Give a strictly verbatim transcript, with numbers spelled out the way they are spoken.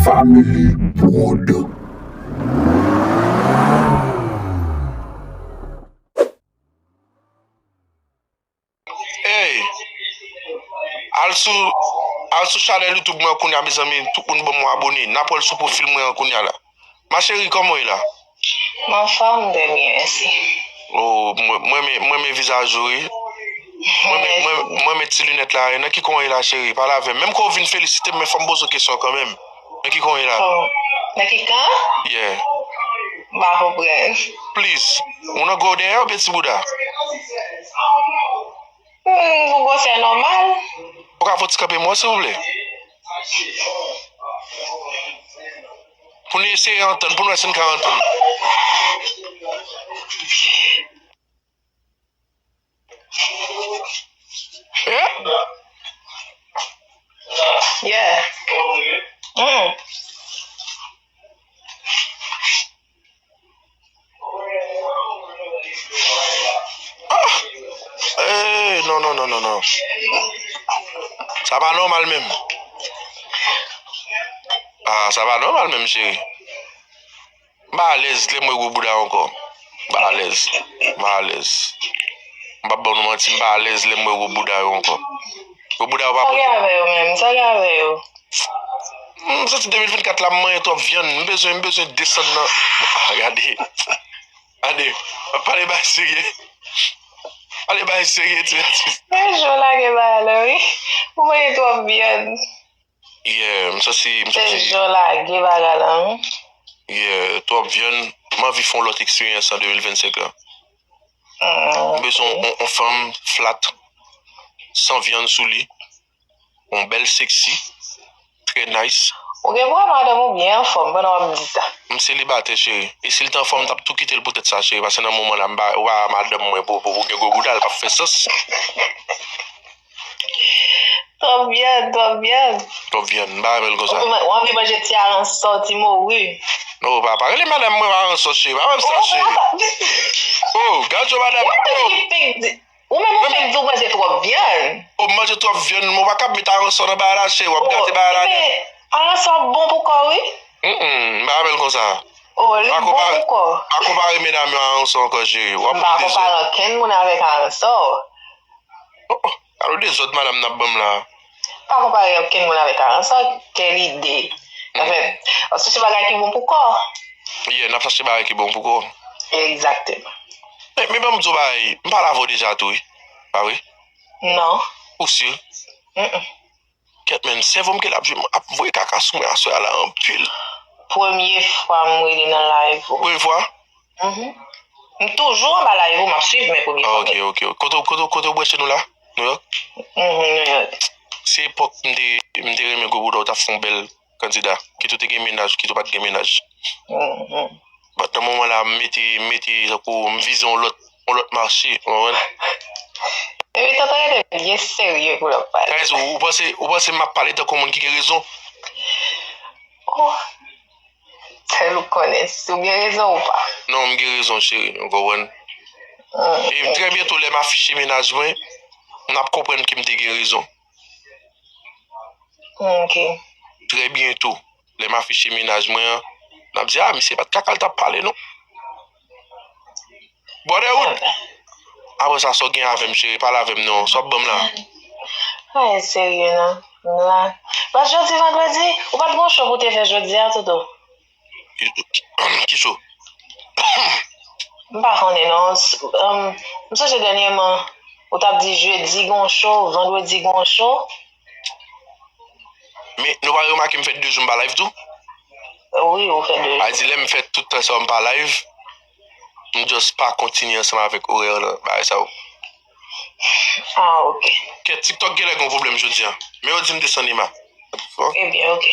Family Prod. Ey, al sou, al sou chanèl YouTube mwen kounya, mezanmi. Tout moun ban m yon abone. N ap wè l sou pwofil mwen an kounya la. Ma chérie, kòman w ye la? M anfòm, trè byen, mèsi. Oh, mwen, mwen renmen, mwen renmen vizaj ou, wi. Mwen renmen, mwen, mwen renmen ti linèt la, wi. Nan ki kwen w ye la, cheri? Pale avè m. Menm ke w vin felisite m, men fò m poze w kesyon kanmenm. Nan ki kwen w ye la? Oh, nan ki kan? Yeah. M pa konprann. Please. Ou nan gwo dèyè oubyen ti bouda? Hmm, pou gwosè nòmal. Ou ka fè yon ti kanpe m wè, silvouplè? Pou nou eseye antann, pou nou wè si n ka antann. Eh? Yeah. Mm. Ah! Eh, non, non, non, non, non. Sa pa nòmal menm. Ah, sa pa nòmal menm, cheri. M pa alèz lè m wè gwo bouda yo ankò. M pa alèz. M pa alèz. M p ap ban nou manti, m pa alèz lè m wè gwo bouda yo ankò. Gwo bouda yo pa pote. Sa gen avè yo menm? Sa gen avè yo? M santi de mil vennkat la, m manyen twòp vyann. M bezwen, m bezwen desann nan. Ah, gade. Gade. Pale bagay serye. Pale bagay serye, ti atis. Men jan w lage bagay la, wi. Ou manyen twòp vyann. Yeah, m santi, m santi. Se jan w lage bagay la, wi. Yeah, twòp vyann. M anvi fè yon lòt eksperyans an de mil vennsenk la. M bezwen yon, yon fanm flat, san vyann sou li. Yon bèl sexy, trè nice. Ou gen pou wè madanm ou byen anfòm pandan w ap di sa. M selibatè, cheri. E si l te anfòm, m t ap tou kite l poutèt sa, cheri. Paske nan moman la, m pa, ou pa madanm mwen pou, pou, pou gen gwo bouda, l p ap fè sans. Twòp vyann, twòp vyann. Twòp vyann, m pa renmen l konsa. Ou anvi manje ti aransò, ti mori. Non, pa, pa rele madanm mwen aransò, cheri. Pa wè m sa, cheri. Oh, gad yon madanm. Ou menm ou fèk di w manje twòp vyann. Oh, m manje twòp vyann, mwen pa kab met aransò nan bagay la, cheri, w ap gate bagay la nèt. Aransò bon pou kò, wi. Mm, m pa renmen l konsa. Oh, li bon pou kò. Pa konpare medam yo a aransò ankò, cheri. W ap pran dezòd. M pa konpare ankenn moun avèk aransò. Oh, oh, gade dezòd madanm nan ap ban m la. Pa konpare ankenn moun avèk aransò, kèl ide. Anfen, w ap chache bagay ki bon pou kò. Yeah, n ap chache bagay ki bon pou kò. Egzakteman. Men, men ban m di w bagay, m pale avè w deja tou, wi. Pa vre? Non. Ou si? Mm-mm. Kèt, men, sèvo m ke l ap jwe, ap voye kaka sou mwen aswè a la anpil. Premye fwa m rele nan live ou. Premye fwa? Mhm. M toujou anba live ou, m ap swiv, men premye fwa. Ah, ok, ok, ok. Kote, kote, kote w branche nou la? New York? Mhm, New York. Se epòk m te, m te renmen gwo bouda, w t ap fè yon bèl kandida. Kit ou te gen mennaj, kit ou pa t gen mennaj. Mhm. But nan moman la, m mete, m mete, tankou m vize yon lòt, yon lòt mache, ou konprann? Epi tonton rete byen serye pou l ap pale. Guys, ou, ou panse, ou panse m ap pale tankou moun ki gen rezon? Oh. Sèl ou konnen si w gen rezon ou pa. Non, m gen rezon, cheri, ou konprann? Mm, e trè byento, lè m afiche mennaj mwen, n ap konprann ke m te gen rezon. Ok. Trè byento, lè m afiche mennaj mwen an, n ap di, "Ah, misye pa t kaka l t ap pale, non." Brotherhood. Apre sa, sa w gen avè m, cheri? Pale avè m non. Sa w ap ban m la? Ay, serye non. M la. Pas jodi vandredi, ou pa t gon show pou te fè jodi a, Toto? Ki, ki, ki show? M pa konnen non. S-, um, m sonje dènyèman, ou t ap di jedi gon show, vandredi gon show. Men, nou pa remake m fè de jou m pa live tou? Wi, ou fè de jou. A di, lè m fè tout tan sa yo m pa live, m just pa kontinye ansanm avèk orè nan bagay sa yo. Ah, ok. Kèt, TikTok genlè gen yon pwoblèm jodi a. Men yo di m desann Emma. Ebyen, ok.